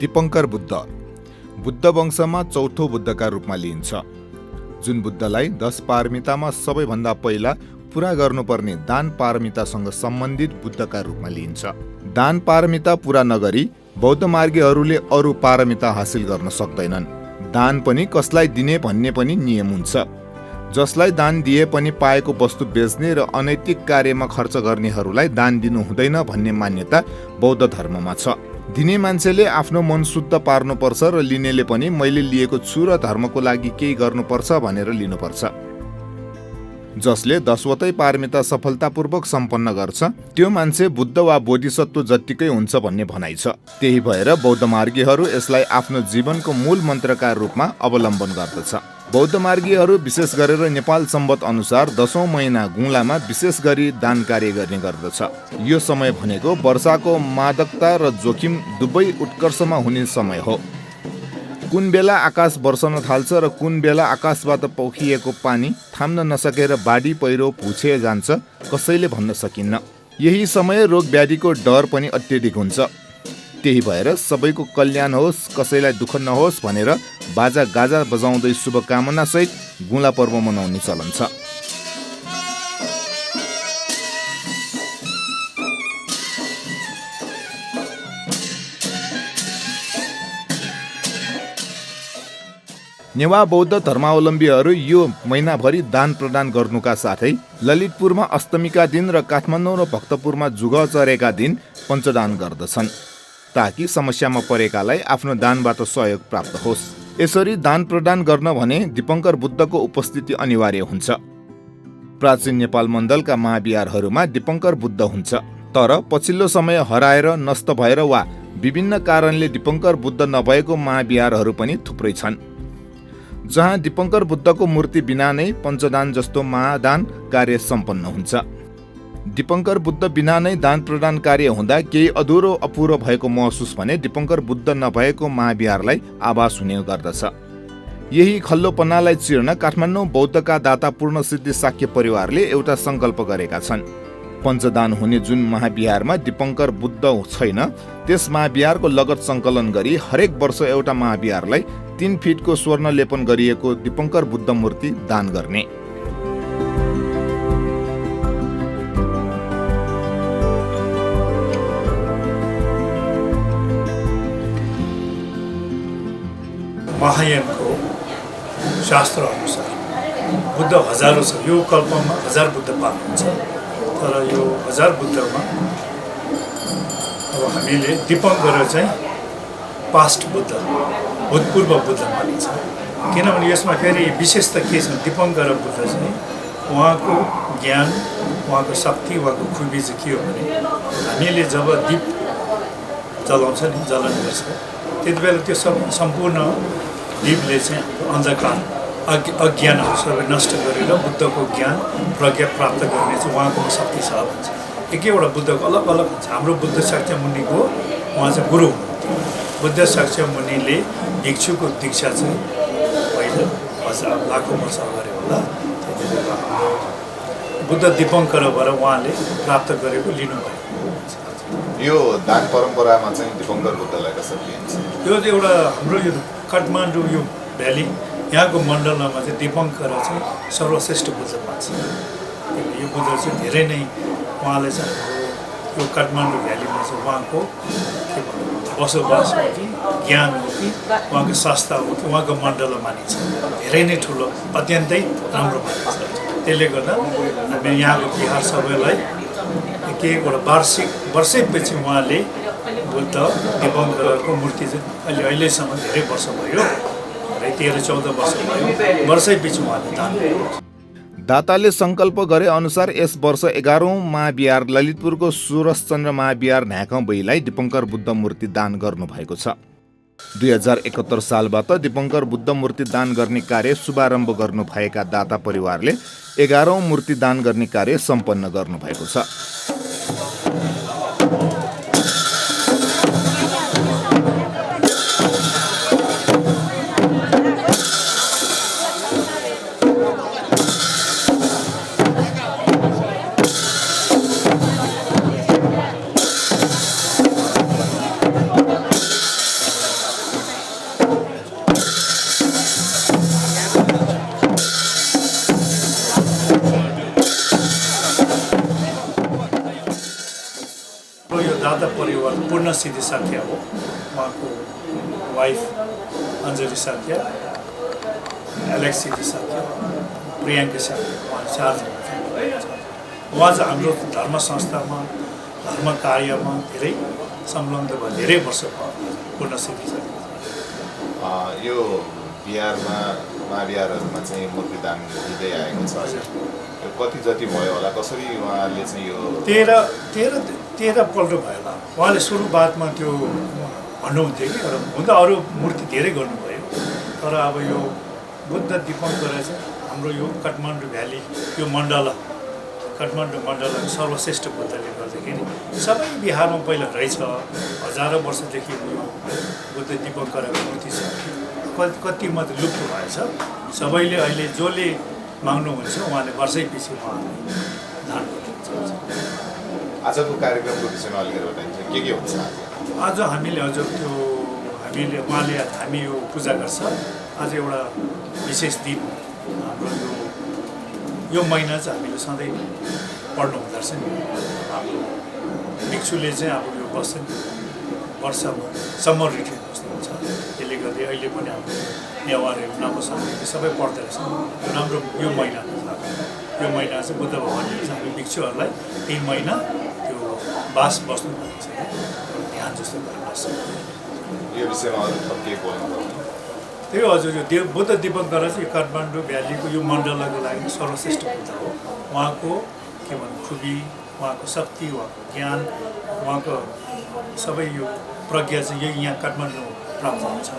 दीपङ्कर बुद्ध बुद्ध वंशमा चौथो बुद्धका रूपमा लिइन्छ, जुन बुद्धलाई 10 पारमितामा सबैभन्दा पहिला पूरा गर्नुपर्ने दान पारमितासँग सम्बन्धित बुद्धका रूपमा लिइन्छ। दान पारमिता पूरा नगरी बौद्ध मार्गीहरूले अरू पारमिता हासिल गर्न सक्दैनन्। दान पनि कसलाई दिने भन्ने पनि नियम हुन्छ। जसलाई दान दिए पनि पाएको वस्तु बेच्ने र अनैतिक कार्यमा खर्च गर्नेहरूलाई दान दिनु हुँदैन भन्ने मान्यता बौद्ध धर्ममा छ। दिने मान्छेले आफ्नो मन शुद्ध पार्नुपर्छ र लिनेले पनि मैले लिएको छु र धर्मको लागि केही गर्नुपर्छ भनेर लिनुपर्छ। जसले 10वटै पारमिता सफलतापूर्वक सम्पन्न गर्छ त्यो मान्छे बुद्ध वा बोधिसत्व जत्तिकै हुन्छ भन्ने भनाइ छ। त्यही भएर बौद्ध मार्गीहरू यसलाई आफ्नो जीवनको मूल मन्त्रका रूपमा अवलम्बन गर्दछ। बौद्ध मार्गीहरू विशेष गरेर नेपाल सम्वत अनुसार 10औं महिना गुलामा विशेष गरी दान कार्य गर्ने गर्दछ। यो समय भनेको वर्षाको मादकता र जोखिम दुवै उत्कर्षमा हुने समय हो। कुन बेला आकाश बर्सन थाल्छ र कुन बेला आकाशबाट पोखिएको पानी थाम्न नसकेर बाढी पहिरो पुछे जान्छ कसैले भन्न सकिन्न। यही समय रोग व्याधिको डर पनि अत्यधिक हुन्छ। त्यही भएर सबैको कल्याण होस्, कसैलाई दुःख नहोस् भनेर बाजा गाजा बजाउँदै शुभकामना सहित गुला पर्व मनाउने चलन छ। नेवा बौद्ध धर्मावलम्बीहरू यो महिनाभरि दान प्रदान गर्नुका साथै ललितपुरमा अष्टमीका दिन र काठमाडौँ र भक्तपुरमा जुग चरेका दिन पञ्चदान गर्दछन्, ताकि समस्यामा परेकालाई आफ्नो दानबाट सहयोग प्राप्त होस्। यसरी दान प्रदान गर्न भने दीपङ्कर बुद्धको उपस्थिति अनिवार्य हुन्छ। प्राचीन नेपाल मण्डलका महाविहारहरूमा दीपङ्कर बुद्ध हुन्छ, तर पछिल्लो समय हराएर नष्ट भएर वा विभिन्न कारणले दीपङ्कर बुद्ध नभएको महाविहारहरू पनि थुप्रै छन्, जहाँ दीपङ्कर बुद्धको मूर्ति बिना नै पञ्चदान जस्तो महादान कार्य सम्पन्न हुन्छ। दीपङ्कर बुद्ध बिना नै दान प्रदान कार्य हुँदा केही अधुरो अपुरो भएको महसुस भने दीपङ्कर बुद्ध नभएको महाविहारलाई आभास हुने गर्दछ। यही खल्लोपनालाई चिर्न काठमाडौँ बौद्धका दाता पूर्ण सिद्धि शाक्य परिवारले एउटा सङ्कल्प गरेका छन्। पञ्चदान हुने जुन महाविहारमा दीपङ्कर बुद्ध छैन त्यस महाविहारको लगत सङ्कलन गरी हरेक वर्ष एउटा महाविहारलाई 3 फिटको स्वर्ण लेपन गरिएको दीपङ्कर बुद्ध मूर्ति दान गर्ने। महायानको शास्त्र अनुसार बुद्ध हजारौँ छ। यो कल्पमा 1000 बुद्ध पाल्नुहुन्छ, तर यो 1000 बुद्धमा अब हामीले दीपङ्कर चाहिँ पास्ट बुद्ध, भूतपूर्व बुद्ध मानिन्छ। किनभने यसमा फेरि विशेषता के छ, दीपङ्कर बुद्ध चाहिँ उहाँको ज्ञान, उहाँको शक्ति, उहाँको खुबी चाहिँ के हो भने हामीले जब दीप जलाउँछ नि, जलन गर्छ, त्यति बेला त्यो सम्पूर्ण दीपले चाहिँ अन्धकार अज्ञानहरू सबै नष्ट गरेर बुद्धको ज्ञान प्रज्ञा प्राप्त गर्ने चाहिँ उहाँको शक्ति छ भन्छ। एकैवटा बुद्धको अलग अलग हुन्छ। हाम्रो बुद्ध शाक्य मुनिको उहाँ चाहिँ गुरु हुनुहुन्थ्यो। बुद्ध शाक्य मुनिले भिक्षुको दीक्षा चाहिँ पहिला लाखौँ वर्ष अगाडि होला, बुद्ध दीपङ्करबाट उहाँले प्राप्त गरेको लिनुभयो। यो दान परम्परामा चाहिँ दीपङ्कर बुद्धलाई कसरी लिइन्छ? यो चाहिँ एउटा हाम्रो यो काठमाडौँ यो भ्याली यहाँको मण्डलमा चाहिँ दीपङ्कर चाहिँ सर्वश्रेष्ठ बुद्ध मान्छ। यो बुद्ध चाहिँ धेरै नै उहाँले चाहिँ यो काठमाडौँ भ्यालीमा चाहिँ उहाँको के भन्नु बसोबास हो कि ज्ञान हो कि उहाँको संस्था हो कि उहाँको मण्डल मानिन्छ। धेरै नै ठुलो अत्यन्तै राम्रो मानिन्छ। त्यसले गर्दा हामी यहाँको बिहार सबैलाई एकवटा वर्षैपछि उहाँले बुद्ध दीपङ्करको मूर्ति चाहिँ अहिलेसम्म धेरै वर्ष भयो, 13-14 वर्ष भयो, वर्षैपछि उहाँले दान गर्नुहुन्छ। दाताले सङ्कल्प गरे अनुसार यस वर्ष 11औं महाविहार ललितपुरको सुरसचन्द्र महाविहार न्याकबैलाई दीपङ्कर बुद्ध मूर्ति दान गर्नुभएको छ। 2071 सालबाट दीपङ्कर बुद्ध मूर्ति दान गर्ने कार्य शुभारम्भ गर्नुभएका दाता परिवारले 11औं मूर्ति दान गर्ने कार्य सम्पन्न गर्नुभएको छ। दाता परिवार पूर्ण सिद्धि साख्या हो, उहाँको वाइफ अञ्जली साख्या, एलेक्स सिद्धि साख्या, प्रियङ्का साख्या, उहाँ 4 जना हुनुहुन्छ। उहाँ चाहिँ हाम्रो धर्म संस्थामा धर्म कार्यमा धेरै संलग्न भयो, धेरै वर्ष भयो पूर्ण सिद्धि साख्या। यो बिहारमा महाविहारहरूमा चाहिँ मूर्तिदान दिँदै आएको छ। यो कति जति भयो होला, कसरी उहाँले चाहिँ यो 13 पल्ट भयो होला। उहाँले सुरुवातमा त्यो भन्नुहुन्थ्यो कि हुन त अरू मूर्ति धेरै गर्नुभयो, तर अब यो बुद्ध दीपङ्कर चाहिँ हाम्रो यो काठमाडौँ भ्याली यो मण्डला काठमाडौँ मण्डलाको सर्वश्रेष्ठ बुद्धले गर्दाखेरि सबै बिहारमा पहिला रहेछ, हजारौँ वर्षदेखि यो बुद्ध दीपङ्करको मूर्ति छ। कति मात्र लुप्त भएछ। सबैले अहिले जसले माग्नुहुन्छ उहाँले वर्षैपछि उहाँले दान गर्नुहुन्छ। आजको कार्यक्रमको विषयमा अलिकति बताइन्छ, के हुन्छ आज हामीले हामी यो पूजा गर्छ। आज एउटा विशेष दिन हाम्रो यो महिना चाहिँ हामीले सधैँ पढ्नु हुँदो रहेछ नि। हाम्रो भिक्षुले चाहिँ अब यो बस्छ वर्षमा समर रिट्रिट बस्नुहुन्छ। त्यसले गर्दा अहिले पनि हाम्रो नेवारहरू नामसँग सबै पढ्दो रहेछ। राम्रो यो महिना चाहिँ बुद्ध भगवान्ले चाहिँ हामी भिक्षुहरूलाई 3 महिना त्यो बास बस्नु भएको छ, ध्यान जस्तो गरेर बस्छ। यो विषयमा अरू थप के बोल्नु? त्यही हजुर, यो बुद्ध दीपङ्कर चाहिँ यो काठमाडौँ भ्यालीको यो मण्डलको लागि सर्वश्रेष्ठ बुद्ध हो। उहाँको के भन्नु खुबी, उहाँको शक्ति, उहाँको ज्ञान, उहाँको सबै यो प्रज्ञा चाहिँ यही यहाँ काठमाडौँ प्राप्त हुन्छ।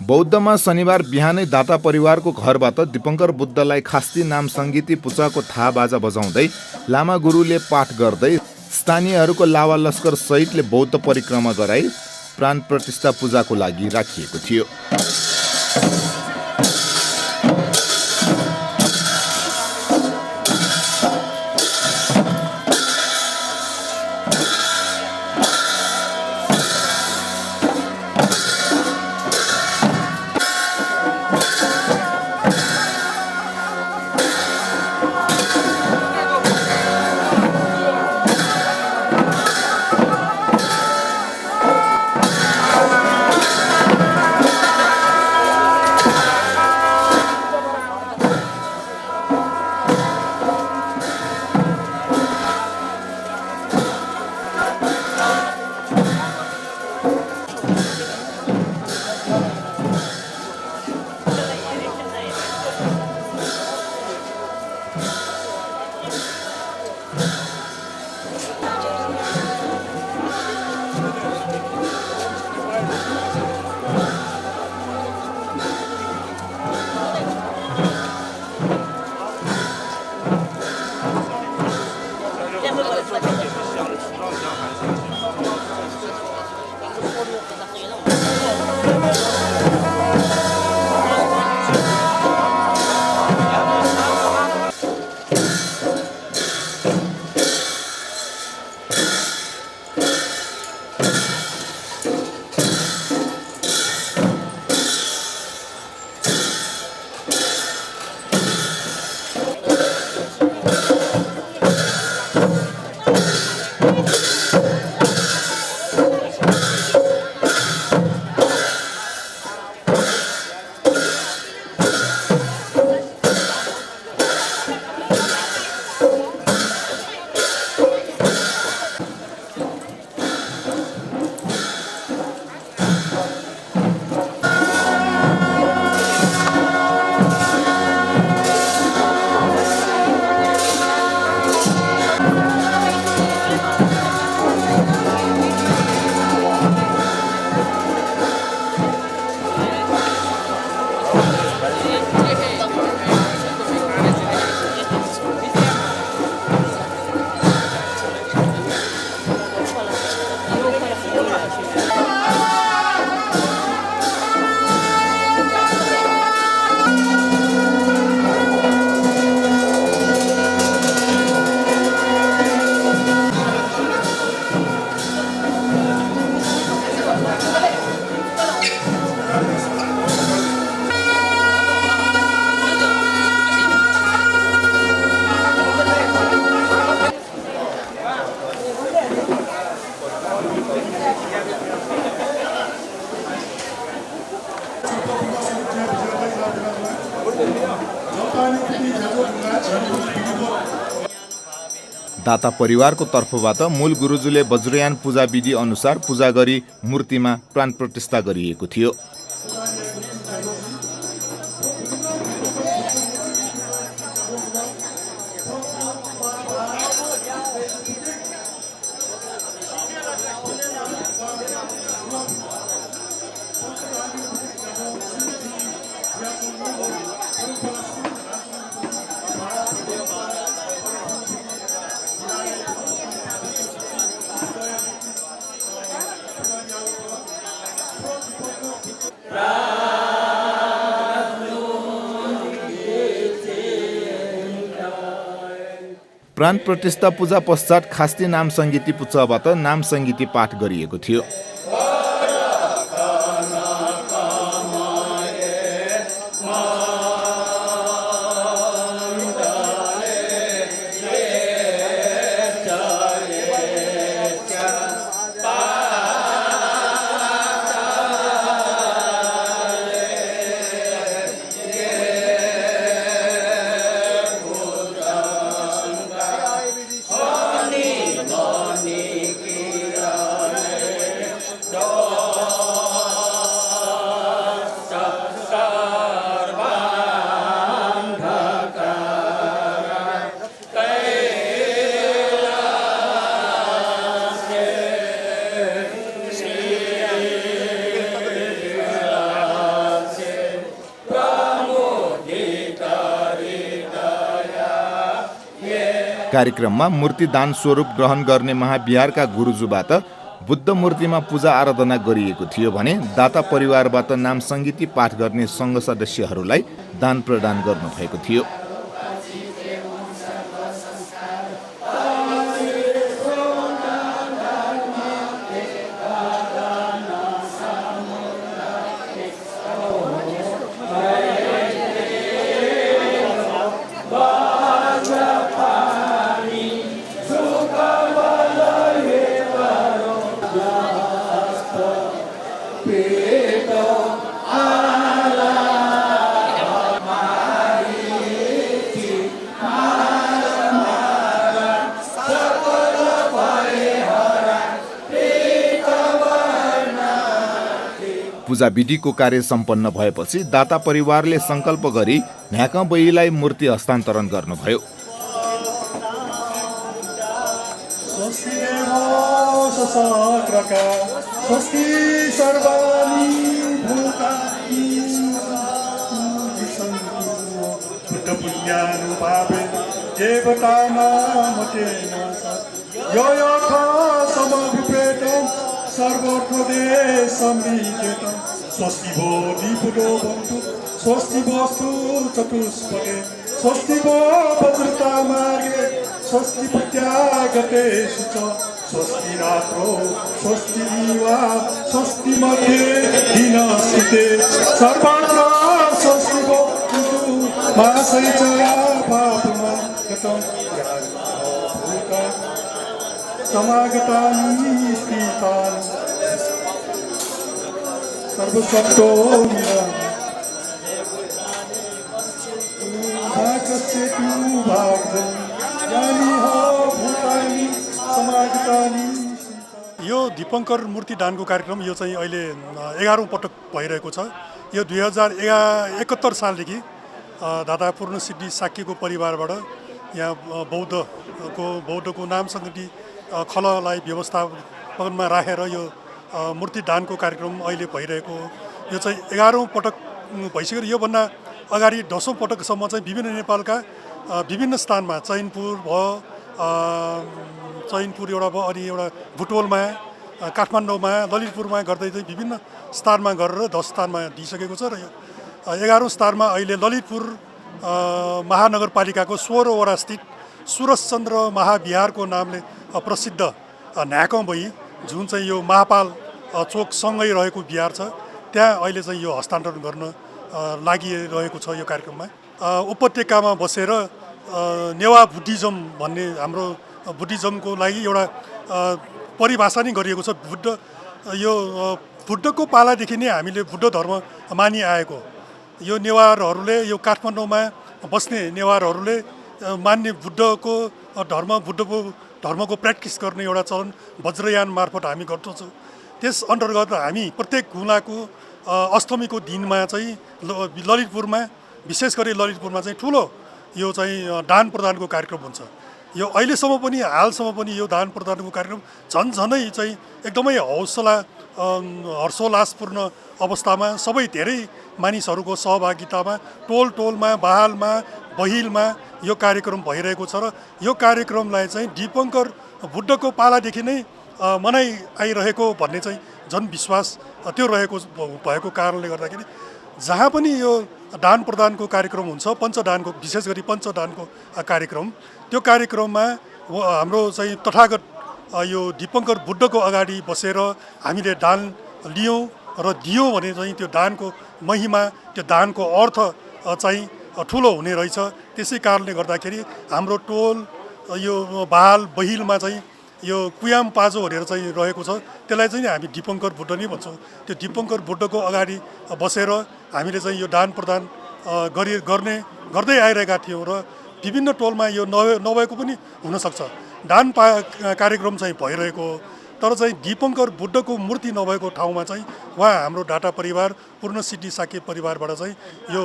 बौद्धमा शनिबार बिहानै दाता परिवारको घरबाट दीपङ्कर बुद्धलाई खास्ती नाम सङ्गीती पूजाको थाहा बाजा बजाउँदै लामा गुरुले पाठ गर्दै स्थानीयहरूको लावा लस्कर सहितले बौद्ध परिक्रमा गराई प्राण प्रतिष्ठा पूजाको लागि राखिएको थियो। दाता परिवारको तर्फबाट मूल गुरुजुले वज्रयान पूजा विधि अनुसार पूजा गरी मूर्तिमा प्राण प्रतिष्ठा गरिएको थियो। प्राण प्रतिष्ठा पूजा पश्चात खास्ती नाम सङ्गीति पुच्छबाट नाम सङ्गीति पाठ गरिएको थियो। कार्यक्रममा मूर्ति दान स्वरूप ग्रहण गर्ने महाविहारका गुरुजुबाट बुद्ध मूर्तिमा पूजा आराधना गरिएको थियो भने दाता परिवारबाट नाम सङ्गीति पाठ गर्ने सङ्घ सदस्यहरूलाई दान प्रदान गर्नुभएको थियो। पूजा विधिको कार्य सम्पन्न भएपछि दाता परिवारले संकल्प गरी ढ्याका बैलाई मूर्ति हस्तान्तरण गर्नुभयो। सर्वोत्तमे समृद्धेतं स्वस्ति भो दीपुतो भवतु स्वस्ति वस्तु चतुष्पदे स्वस्ति भो वज्रता मार्गे स्वस्ति प्रत्यागतेषु च स्वस्ति रात्रो स्वस्ति दिवा स्वस्ति मध्ये दिनस्थिते सर्वत्र स्वस्ति भवतु मासै च पापमा गतं समागतानि स्थितानि सर्वसत्तो यो दीपङ्कर मूर्ति दानको कार्यक्रम यो चाहिँ अहिले 11औं पटक भइरहेको छ। यो 2071 सालदेखि दादा पूर्ण सिद्धि साक्यको परिवारबाट यहाँ बौद्धको नाम सङ्गीति खललाई व्यवस्थापनमा राखेर यो मूर्ति दानको कार्यक्रम अहिले भइरहेको यो चाहिँ 11औं पटक भइसक्यो। योभन्दा अगाडि 10औं पटकसम्म चाहिँ विभिन्न नेपालका विभिन्न स्थानमा चैनपुर भयो, चैनपुर एउटा भयो, अनि एउटा बुटवलमा, काठमाडौँमा, ललितपुरमा गर्दै चाहिँ विभिन्न स्थानमा गरेर 10 स्थानमा दिइसकेको छ। र यो 11औं स्थानमा अहिले ललितपुर महानगरपालिकाको 16 वडा स्थित सुरजचन्द्र महाविहारको नामले प्रसिद्ध न्याकम्बई, जुन चाहिँ यो महापाल चोकसँगै रहेको विहार छ, त्यहाँ अहिले चाहिँ यो हस्तान्तरण गर्न लागिरहेको छ। यो कार्यक्रममा उपत्यकामा बसेर नेवा बुद्धिज्म भन्ने हाम्रो बुद्धिज्मको लागि एउटा परिभाषा नै गरिएको छ। बुद्धको पालादेखि नै हामीले बुद्ध धर्म मानिआएको। यो नेवारहरूले यो काठमाडौँमा बस्ने नेवारहरूले मान्ने बुद्धको धर्मको प्र्याक्टिस गर्ने एउटा चलन वज्रयान मार्फत हामी गर्दछौँ। त्यस अन्तर्गत हामी प्रत्येक गुलाको अष्टमीको दिनमा चाहिँ ललितपुरमा, विशेष गरी ललितपुरमा चाहिँ ठुलो यो चाहिँ दान प्रदानको कार्यक्रम हुन्छ। यो अहिलेसम्म पनि हालसम्म पनि यो दान प्रदानको कार्यक्रम झन्झनै चाहिँ एकदमै हर्षोल्लासपूर्ण अवस्थामा सबै धेरै मानिसहरूको सहभागितामा टोलमा, बहालमा, बहिलमा यो कार्यक्रम भइरहेको छ र यो कार्यक्रमलाई चाहिँ दीपङ्कर बुद्धको पालादेखि नै मनाइ आइरहेको भन्ने चाहिँ जनविश्वास त्यो भएको कारणले गर्दाखेरि जहाँ पनि यो दान प्रदानको कार्यक्रम हुन्छ, पञ्चदानको, विशेष गरी पञ्चदानको कार्यक्रम, त्यो कार्यक्रममा हाम्रो चाहिँ तथागत यो दीपङ्कर बुद्धको अगाडि बसेर हामीले दान लियौँ र दियौँ भने चाहिँ त्यो दानको महिमा, त्यो दानको अर्थ चाहिँ ठुलो हुने रहेछ। त्यसै कारणले गर्दाखेरि हाम्रो टोल यो बहाल बहिलमा चाहिँ यो कुयाम पाजो भनेर चाहिँ रहेको छ, त्यसलाई चाहिँ हामी दीपङ्कर बुद्ध नै भन्छौँ। त्यो दीपङ्कर बुद्धको अगाडि बसेर हामीले चाहिँ यो दान प्रदान गर्दै आइरहेका थियौँ र विभिन्न टोलमा यो नभएको पनि हुनसक्छ, दान कार्यक्रम चाहिँ भइरहेको, तर चाहिँ दीपङ्कर बुद्धको मूर्ति नभएको ठाउँमा चाहिँ उहाँ हाम्रो डाटा परिवार, पूर्ण सिद्धि साके परिवारबाट चाहिँ यो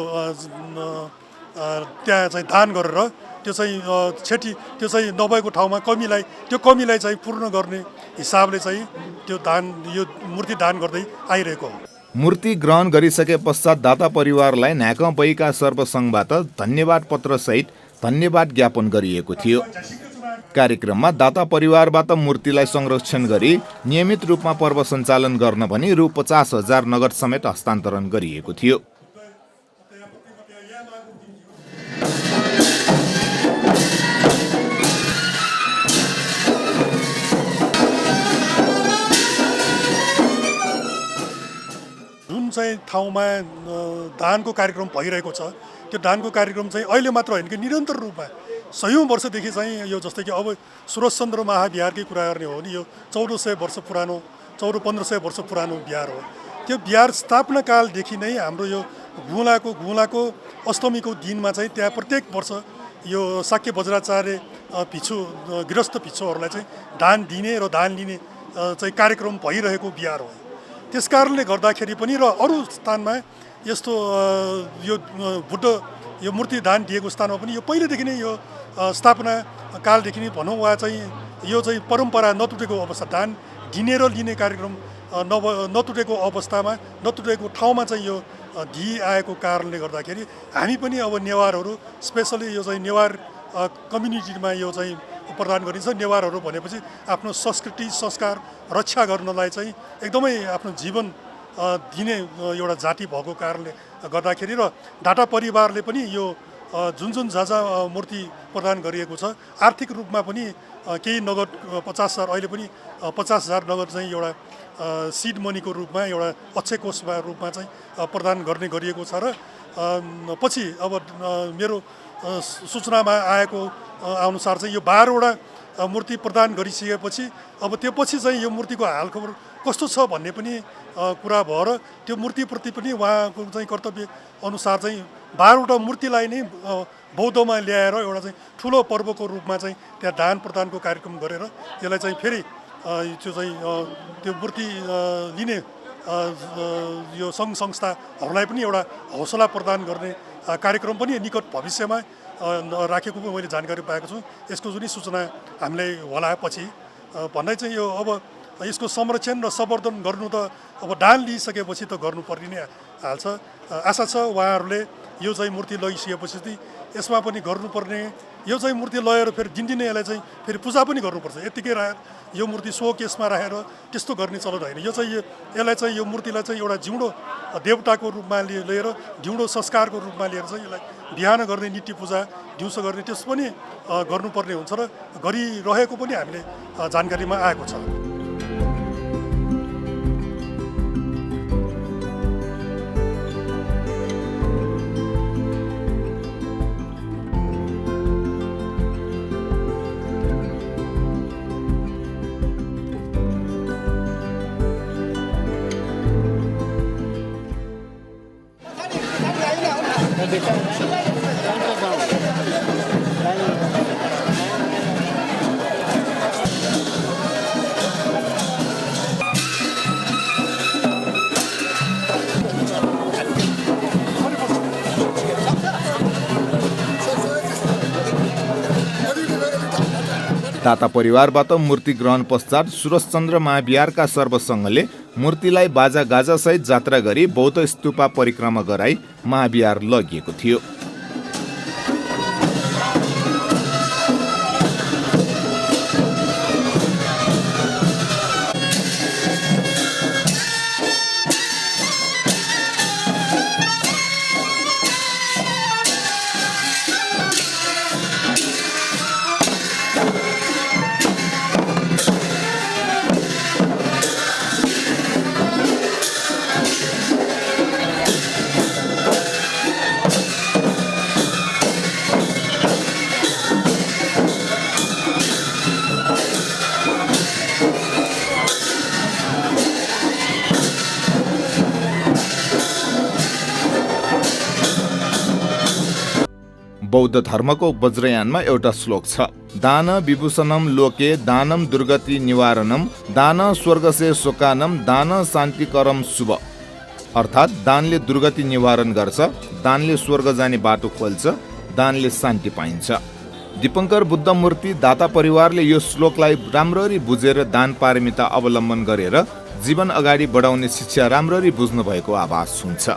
त्यहाँ चाहिँ दान गरेर त्यो चाहिँ नभएको ठाउँमा त्यो कमीलाई चाहिँ पूर्ण गर्ने हिसाबले चाहिँ त्यो यो मूर्ति दान गर्दै आइरहेको हो। मूर्ति ग्रहण गरिसके पश्चात दाता परिवारलाई न्याकपैका सर्वसङ्घबाट धन्यवाद पत्रसहित धन्यवाद ज्ञापन गरिएको थियो। कार्यक्रममा दाता परिवारबाट मूर्तिलाई संरक्षण गरी नियमित रूपमा पर्व सञ्चालन गर्न भनी रु 50,000 नगद समेत हस्तान्तरण गरिएको थियो। जुन चाहिँ ठाउँमा दानको कार्यक्रम भइरहेको छ, त्यो दानको कार्यक्रम चाहिँ अहिले मात्र होइन कि निरन्तर रूपमा सयौँ वर्षदेखि चाहिँ यो, जस्तै कि अब सुरजचन्द्र महाविहारकै कुरा गर्ने हो भने यो 1400 वर्ष पुरानो, 1400-1500 वर्ष पुरानो विहार हो। त्यो विहार स्थापना कालदेखि नै हाम्रो यो गुलाको अष्टमीको दिनमा चाहिँ त्यहाँ प्रत्येक वर्ष यो शाक्य वज्राचार्य गृहस्थ भिक्षुहरूलाई चाहिँ दान दिने र दान लिने चाहिँ कार्यक्रम भइरहेको विहार हो। त्यस कारणले गर्दाखेरि पनि र अरू स्थानमा यस्तो यो बुद्ध यो मूर्ति दान दिएको स्थानमा पनि यो पहिलेदेखि नै यो स्थापना कालदेखि नै भनौँ वा चाहिँ यो चाहिँ परम्परा नटुटेको अवस्था, दान दिने र लिने कार्यक्रम नटुटेको अवस्थामा, नटुटेको ठाउँमा चाहिँ यो दिइआएको कारणले गर्दाखेरि हामी पनि अब नेवारहरू, स्पेसली यो चाहिँ नेवार कम्युनिटीमा यो चाहिँ प्रदान गरिन्छ। नेवारहरू भनेपछि आफ्नो संस्कृति संस्कार रक्षा गर्नलाई चाहिँ एकदमै आफ्नो जीवन दिने एउटा जाति भएको कारणले गर्दाखेरि र डाटा परिवारले पनि यो जुन जहाँ मूर्ति प्रदान गरिएको छ, आर्थिक रूपमा पनि केही नगद 50,000, अहिले पनि 50,000 नगद चाहिँ एउटा सिड मनीको रूपमा, एउटा अक्षय कोषमा रूपमा चाहिँ प्रदान गर्ने गरिएको छ। र पछि अब मेरो सूचनामा आएको अनुसार चाहिँ यो 12वटा मूर्ति प्रदान गरिसकेपछि अब त्यो पछि चाहिँ यो मूर्तिको हालखबर कस्तो छ भन्ने पनि कुरा भएर त्यो मूर्तिप्रति पनि उहाँको चाहिँ कर्तव्य अनुसार चाहिँ 12वटा मूर्तिलाई नै बौद्धमा ल्याएर एउटा चाहिँ ठुलो पर्वको रूपमा चाहिँ त्यहाँ दान प्रदानको कार्यक्रम गरेर यसलाई चाहिँ फेरि त्यो चाहिँ त्यो मूर्ति लिने यो सङ्घ संस्थाहरूलाई पनि एउटा हौसला प्रदान गर्ने कार्यक्रम पनि निकट भविष्यमा राखेको पनि मैले जानकारी पाएको छु। यसको जुनै सूचना हामीलाई होला पछि भन्दै चाहिँ यो अब यसको संरक्षण र संवर्धन गर्नु त अब दान लिइसकेपछि त गर्नुपर्ने नै हाल्छ। आशा छ उहाँहरूले यो चाहिँ मूर्ति लगिसकेपछि यसमा पनि गर्नुपर्ने, यो चाहिँ मूर्ति लगेर फेरि दिनदिनै यसलाई चाहिँ फेरि पूजा पनि गर्नुपर्छ। यत्तिकै यो मूर्ति सो केसमा राखेर त्यस्तो गर्ने चलन होइन। यो चाहिँ यसलाई चाहिँ यो मूर्तिलाई चाहिँ एउटा जिउँदो देवताको रूपमा लिएर, जिउँदो संस्कारको रूपमा लिएर चाहिँ यसलाई बिहान गर्ने नित्य पूजा, दिउँसो गर्ने त्यस पनि गर्नुपर्ने हुन्छ र गरिरहेको पनि हामीले जानकारीमा आएको छ। दाता परिवारबाट मूर्ति ग्रहण पश्चात सुरजचन्द्र महाविहारका सर्वसङ्घले मूर्तिलाई बाजा गाजासहित जात्रा गरी बौद्ध स्तूपा परिक्रमा गराई महाविहार लगिएको थियो। बौद्ध धर्मको वज्रयानमा एउटा श्लोक छ, दान विभूषणम लोके दानम दुर्गति निवारणम दान स्वर्गसे शोकानम दान शान्तिकरम शुभ। अर्थात् दानले दुर्गति निवारण गर्छ, दानले स्वर्ग जाने बाटो खोल्छ, दानले शान्ति पाइन्छ। दीपङ्कर बुद्ध मूर्ति दाता परिवारले यो श्लोकलाई राम्ररी बुझेर दान पारमिता अवलम्बन गरेर जीवन अगाडि बढाउने शिक्षा राम्ररी बुझ्नु भएको आभास हुन्छ।